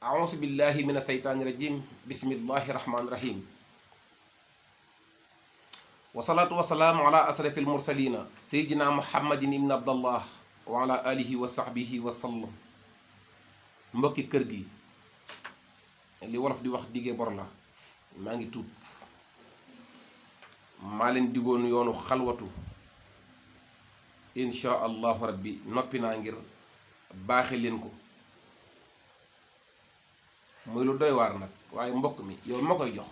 أعوذ بالله من الشيطان الرجيم بسم الله الرحمن الرحيم والصلاة والسلام على أشرف المرسلين سيدنا محمد بن عبد الله وعلى آله وصحبه وسلم mbokki kër gi li wolof di wax digee bor la maa ngi tuub maa leen digoon yoonu xalwatu insha allahu rabbi noppi naa ngir baaxe leen ko muy lu doy waar nag waaye mbokk mi yow ma koy jox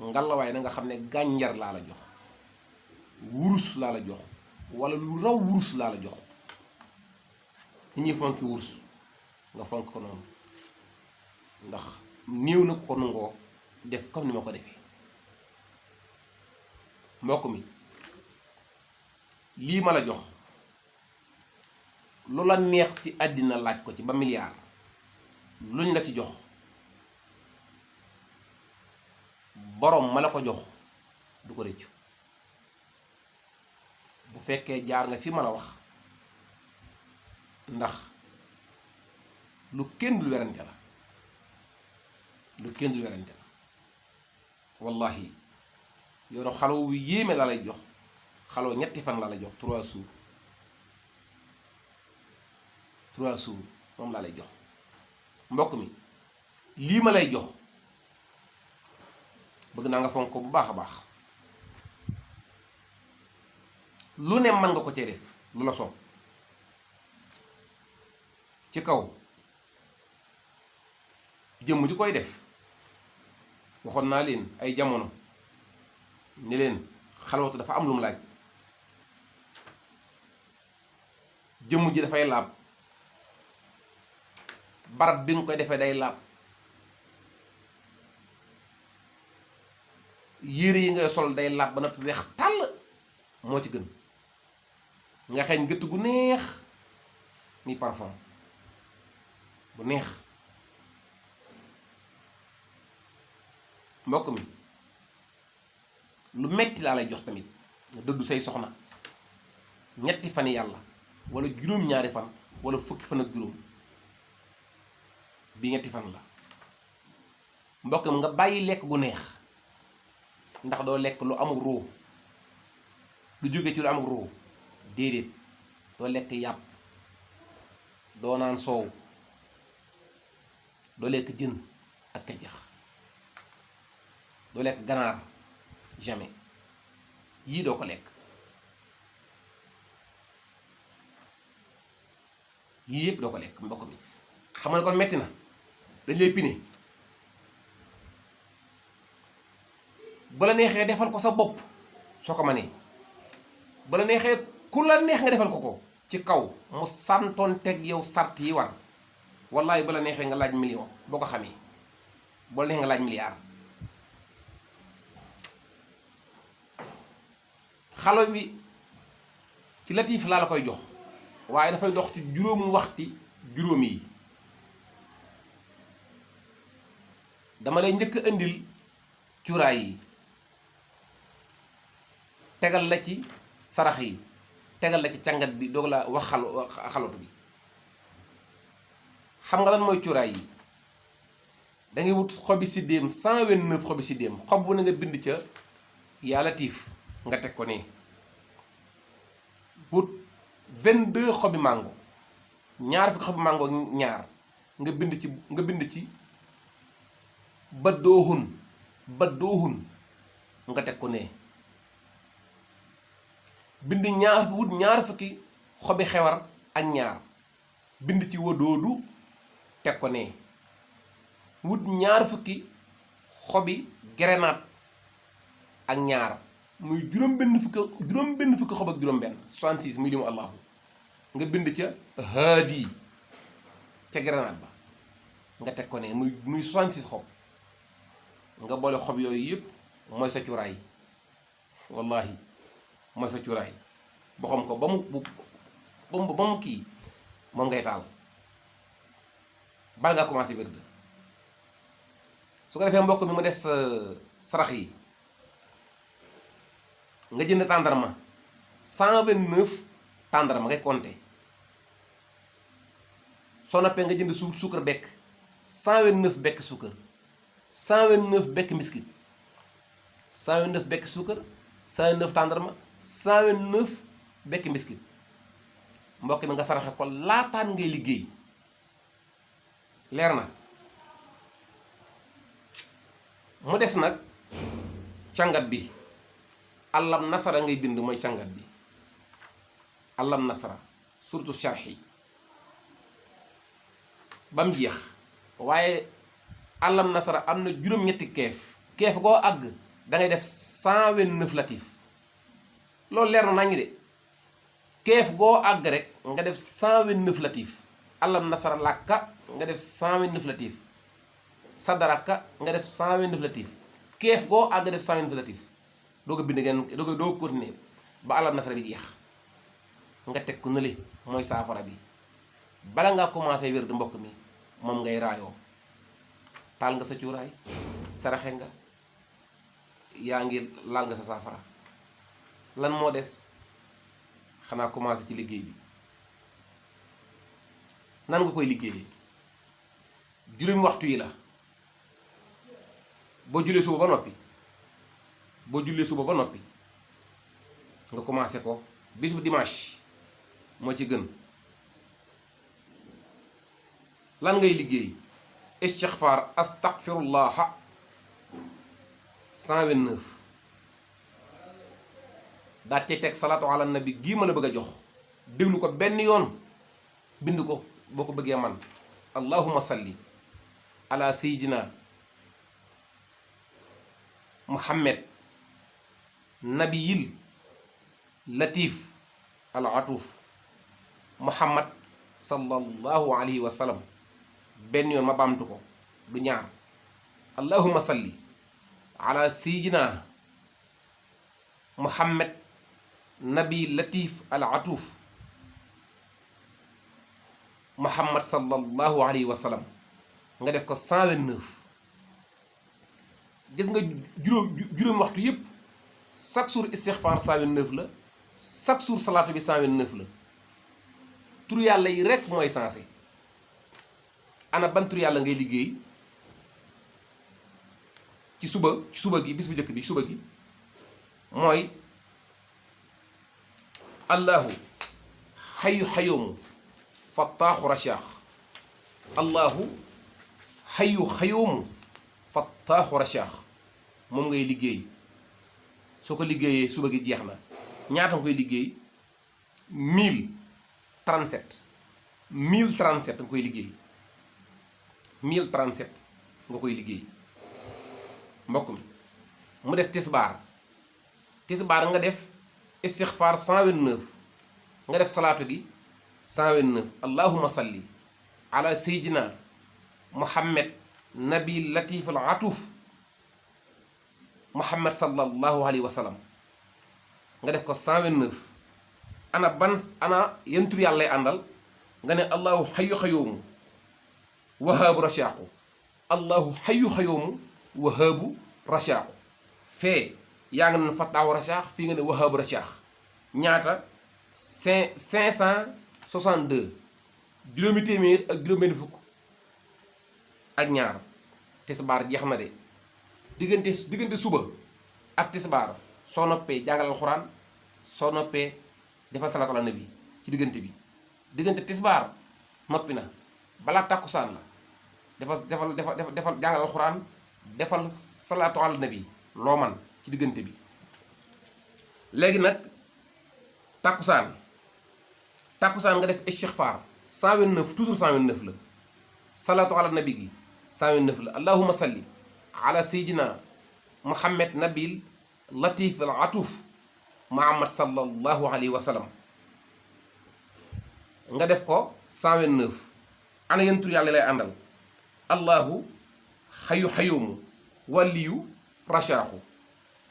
ngalawaay na nga xam ne gànjar laa la jox wurus laa la jox wala lu raw wurus laa la jox ni ñuy fonki wurus nga fonk ko noonu ndax néew na ko nangoo def comme ni ma ko defee mbokk mi lii ma la jox lu la neex ci àddina laaj ko ci ba milliard luñ la ci jox borom ma la ko jox du ko rëccu bu fekkee jaar nga fi ma la wax ndax lu kenn dul werante la lu kenn dul werante la wallahi yoonu xaloo wu yéeme la lay jox xaloo ñetti fan la lay jox 3 jours moom laa lay jox mbokk mi lii ma lay jox bëgg naa nga fonk ko bu baax a baax lu ne mën nga ko cee def lu la soob ci kaw jëmm ji koy def waxoon naa leen ay jamono ni leen xalwatu dafa am lu mu laaj jëmm ji dafay laab barab bi nga koy defee day laab yére yi ngay sol day laab ba noppi weex tàll moo ci gën nga xeeñ gëtt gu neex mi parfum bu neex mbokk mi lu metti laa lay jox tamit nga dëddu say soxna ñetti fan yàlla wala juróom-ñaari fan wala fukki fan ak juróom bi ñetti fan la mbokk mi nga bàyyi lekk gu neex ndax doo lekk lu amul ruu lu jóge ci lu amul ruu déedéet doo lekk yàpp doo naan soow doo lekk jën ak keccax doo lekk ganaar jamais yii doo ko lekk yii yëpp doo ko lekk mbokk mi xam nga ne kon metti na dañ lay pine bu la neexee defal ko sa bopp soo ko mënee bu la neexee ku la neex nga defal ko ko ci kaw mu santoon teg yow sart yi war wallaay bu la neexee nga laaj million boo ko xamee bu la neexee nga laaj milliard xalo bi ci latif laa la koy jox waaye dafay dox ci juróomu waxti juróomi yi dama lay njëkk a indil cuuraay yi tegal la ci sarax yi tegal la ci càngat bi doog la wax xalotu bi xam nga lan mooy cuuraay yi dangay wut xobi siddéem 129 xobi siddéem xob bu ne nga bind ca yaa latif nga teg ko nii wut 22 xobi mango ñaar fukki xobi mango ñaar nga bind ci baddoohun nga teg ko nee bind ñaar fukki xobi xewar ak ñaar bind ci wadoodu teg ko nee wut ñaar fukki xobi grenade ak ñaar muy juróom benn fukki xob ak juróom benn 66 muy limu allahu nga bind ca haadi ca grenade ba nga teg ko ne muy 66 xob nga boole xob yooyu yëpp mooy sa cuuraay wallahi mooy sa cuuraay boxam ko ba mu kii moom ngay taal bal ngaa commencé wérd su ko defee mbokk mi mu des sarax yi nga jënd tàndarma 129 tàndarma ngay compter soo noppee nga jënd suukar bekk 129 bekk suukar 129 bekk mbiskit 129 bekk suukar 129 tàndarma 129 bekk mbiskit mbokk mi nga saraxe ko laataan ngay liggéey leer na mu des nag càngat bi allam nasara ngay bind mooy càngat bi allam nasara surtout sharhi ba mu jeex waaye allam nasara am na juróom-ñetti keef goo àgg da ngay def 129 latif loolu leer na nañu de keef goo àgg rek nga def 129 latif allam nasara làkka nga def 129 latif sadaraka nga def 129 latif keef goo àgg def 129 latif doo ko bind ngeen doo ko continuer ba allam nasara bi jeex nga teg ko nële mooy saafara bi bala ngaa commencé wér di mbokk mi moom ngay raayoo taal nga sa cuuraay saraxe nga yaa ngi laal nga sa saafara lan moo des xanaa commencé ci liggéey bi nan nga koy liggéeyee juróomi waxtu yi la boo jullee suba ba noppi nga commencé ko bis bu dimanche moo ci gën lan ngay liggéey istixfaar astaghfirullaha 129 daa cay teg salaatu ala nabi gii ma la bëgg a jox déglu ko benn yoon bind ko boo ko bëggee man allahumma salli ala sayyidina muhammad nabiyil latif al atuf muhammad sallallahu alayhi wa sallam benn yoon ma baamtu ko du ñaar allahumma salli ala sayyidina muhammad nabi latif al atuf muhammad sallallahu alayhi wa sallam nga def ko 129 gis nga juróom waxtu yépp chaque jour istixfaar 129 la chaque jour salaatu bi 129 la tur yàlla yi rekk mooy sensé ana ban tur yàlla ngay liggéey ci suba gi bis bu njëkk bi suba gi mooy allahu xayu xayoomu fattaaxu rashaax allahu xayu xayoomu fattaaxu rashaax moom ngay liggéey soo ko liggéeyee suba gi jeex na ñaata nga koy liggéey 1037 1037 nga koy liggéey 1037 nga koy liggéey mbokk mi mu des tisbaar nga def istixfaar 129 nga def salaatu gi 129 allahumma salli ala sayyidina muhammad nabi latif al atuf muhammad sallallahu alayhi wa sallam nga def ko 129 ana yan tur yàlla lay àndal nga ne allahu xayu xayoomu wahaabu rashaaku allahu xayu xayoomu wahaabu rashaaku fee yaa nga ne fattaahu rashaax fii nga ne wahaabu rashaax ñaata 562 juróomi téeméer ak juróom-benn fukk ak ñaar tisbaar jeex na de diggante suba ak tisbaar soo noppee jàngal alxuraan soo noppee defal salaatu ala nabi ci diggante tisbaar noppi na balaa tàkkusaan la defal jàngal alxuraan defal salaatu ala nabi loo man ci diggante bi léegi nag tàkkusaan nga def istixfaar 129 toujours 129 la salaatu ala nabi gi 129 la allahumma salli ala sayyidina muhammad nabil latif al atuf muhammad sallallahu alayhi wa sallam nga def ko 129 ana yenn tur yàlla lay àndal allahu xayu xayoomu waliyu rashaaxu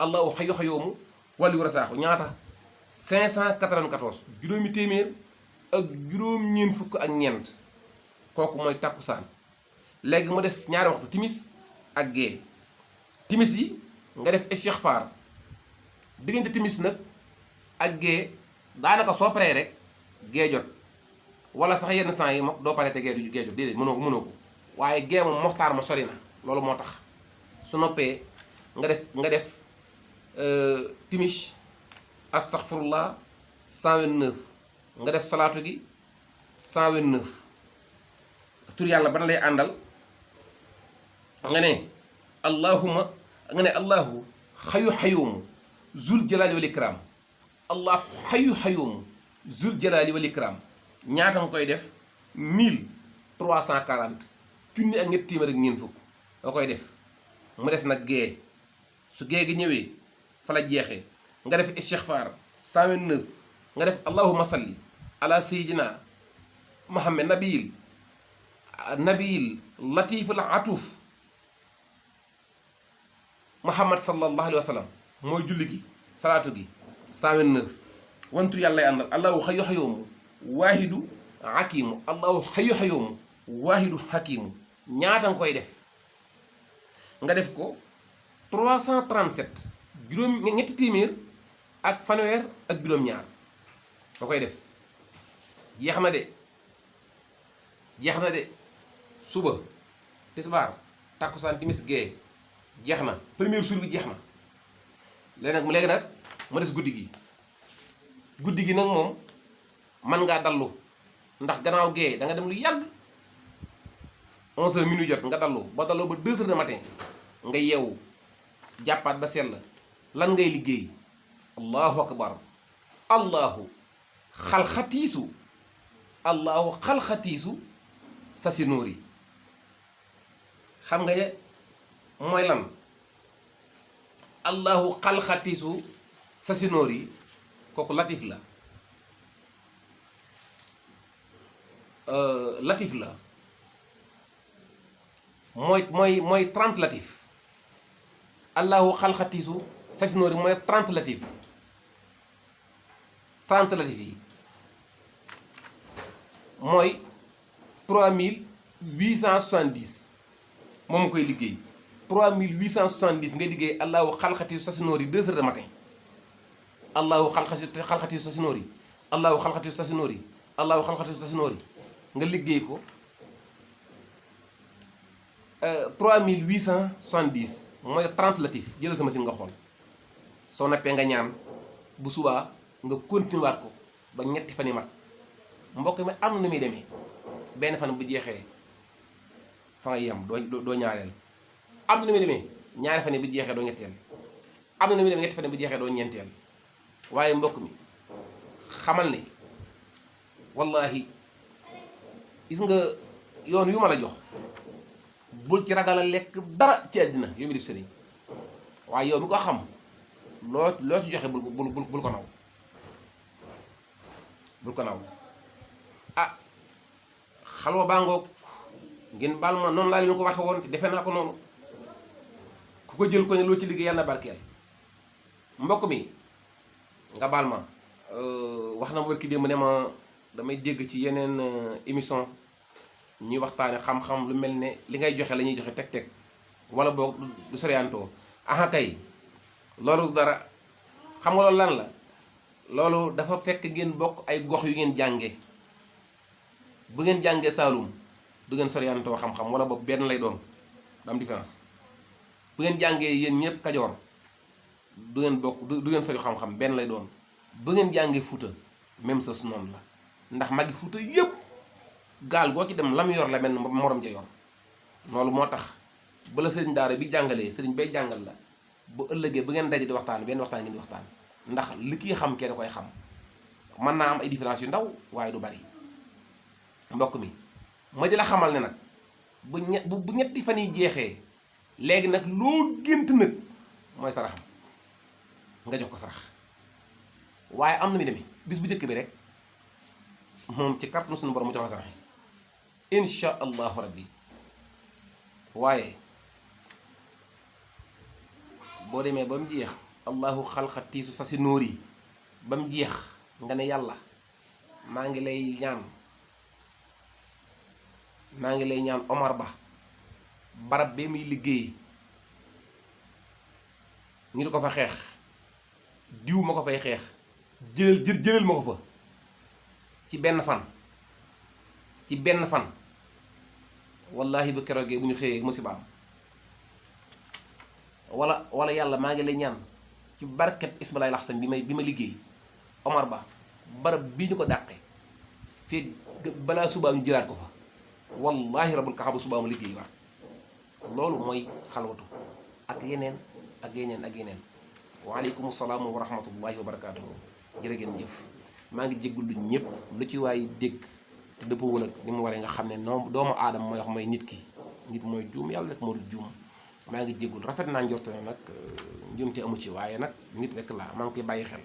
allahu xayu xayoomu waliyu rashaaxu ñaata 594 juróomi téeméer ak juróom-ñeent fukk ak ñeent kooku mooy tàkkusaan léegi mu des ñaari waxtu timis ak gée timis yi nga def istixfaar diggante timis nag ak gée daanaka soo paree rek gée jot wala sax yenn saa yi moom doo paree te gée jot déedéet mënoo ko waaye gee moom moxtaar ma sori na loolu moo tax su noppee nga def timis astaghfirullah 129 nga def salaatu gi 129 tur yàlla ban lay àndal nga ne allahuma nga ne allahu xayu xayumu zul jalaali wal ikram allahu xayu xayumu zul jalaali wal ikram ñaata nga koy def 1340 junni ak ñetti téeméer ak ñeent fukk nga koy def mu des nag gee su gee gi ñëwee fa la jeexee nga def istixfaar 129 nga def allahuma salli ala sayyidina muhammad nabiyil latiful atuf muhammad sallallahu alayhi wa sallam mooy julli gi salaatu gi 129 wantu yàlla lay àndal allahu xayu xayoomu waahidu hakimu allahu xayu xayoomu waahidu hakimu ñaata nga koy def nga def ko 337 juróom ñetti téeméer ak fanweer ak juróom-ñaar nga koy def jeex na de suba tisbaar takkusaan timis gee jeex na premier jour bi jeex na léegi nag ma des guddi gi nag moom man ngaa dallu ndax gannaaw gee da nga dem lu yàgg 11h minuit jot nga dallu ba 2h du matin nga yeewu jàppaat ba sell lan ngay liggéey allahu akbar allahu xalxatiisu sasi nóori xam nga mooy lan allahu xalxatiisu sasi nóori kooku latif la mooy 30 latif allahu xalxatiisu sasi nóori mooy 30 latif 30 latif yi mooy 3870 moom koy liggéey 3870 ngay liggéey allahu xalxatiisu sasi nóori 2h du matin allahu xalxatiisu sasi nóori allahu xalxatiisu sasi nóori allahu xalxatiisu sasi nóori nga liggéey ko 3870 mooy 30 latif jëlal sa machine nga xool soo nappee nga ñaan bu subaa nga continué waat ko ba ñetti fan yi mat mbokk mi am na muy demee benn fan bu jeexee fa nga yem doo ñaareel am na muy demee ñaari fan yi bu jeexee doo ñetteel am na muy demee ñetti fan yi bu jeexee doo ñeenteel waaye mbokk mi xamal ne wallahi gis nga yoon yu ma la jox bul ci ragal a lekk dara ci àddina yow mi def sëriñ waaye yow mi ko xam loo ci joxe bul ko naw ah xalwa baa ngoog ngeen baal ma noonu laa leen ko waxe woon te defe naa ko noonu ku ko jël ko ne loo ci liggéey yàlla na barkeel mbokk mi nga baal ma wax na ma wër ki démb ne ma damay dégg ci yeneen émission ñuy waxtaane xam-xam lu mel ne li ngay joxe la ñuy joxe teg wala boog du soriantoo aha kay loolu dara xam nga loolu lan la loolu dafa fekk ngeen bokk ay gox yu ngeen jànge bu ngeen jàngee Saalum du ngeen soriantoo xam-xam wala boog benn lay doon da am différence bu ngeen jàngee yéen ñëpp Kajoor du ngeen bokk du ngeen sori xam-xam benn lay doon bu ngeen jàngee Fuuta même chose noonu la ndax magi Fuuta yëpp gaal goo ci dem lam yor la benn morom ja yor loolu moo tax bala sëriñ daara bi jàngalee sëriñ bay jàngal la bu ëllëgee bu ngeen daje di waxtaan benn waxtaan ngeen di waxtaan ndax li kii xam kenn koy xam mën naa am ay différence yu ndaw waaye du bari mbokk mi ma di la xamal ne nag bu ñetti fan yi jeexee léegi nag loo gént nag mooy saraxam nga jox ko sarax waaye am na mi demee bis bu njëkk bi rek moom ci kàttanu suñu borom mu jox la sarax insha allahu rabbi waaye boo demee ba mu jeex allahu xalxatiisu sa si nóor yi ba mu jeex nga ne yàlla maa ngi lay ñaan Omar Ba barab bee muy liggéey ñu di ko fa xeex diw ma ko fay xeex jëlal ma ko fa ci benn fan wallahi bu keroogee bu ñu xëyee musibaam. wala yàlla maa ngi lay ñaan ci barket Ismaïla Xasan bi ma liggéey Omar Ba barab bii ñu ko dàqee fii balaa subaa ñu jëlaat ko fa wallahi rabul kaaba subaa mu liggéey waat loolu mooy xalwatu ak yeneen ak yeneen ak yeneen. waaleykum salaam wa rahmatullahi wa barakaatuhu. jërë ngeen jëf maa ngi jéggul lu ñëpp lu ci waay dégg te dëppawul ak ni mu waree nga xam ne noonu doomu aadama mooy wax mooy nit ki nit mooy juum yàlla rek moo dul juum. maa ngi jéggul rafet naa njort ne nag njuumte amu ci waaye nag nit rek laa maa ngi koy bàyyi xel.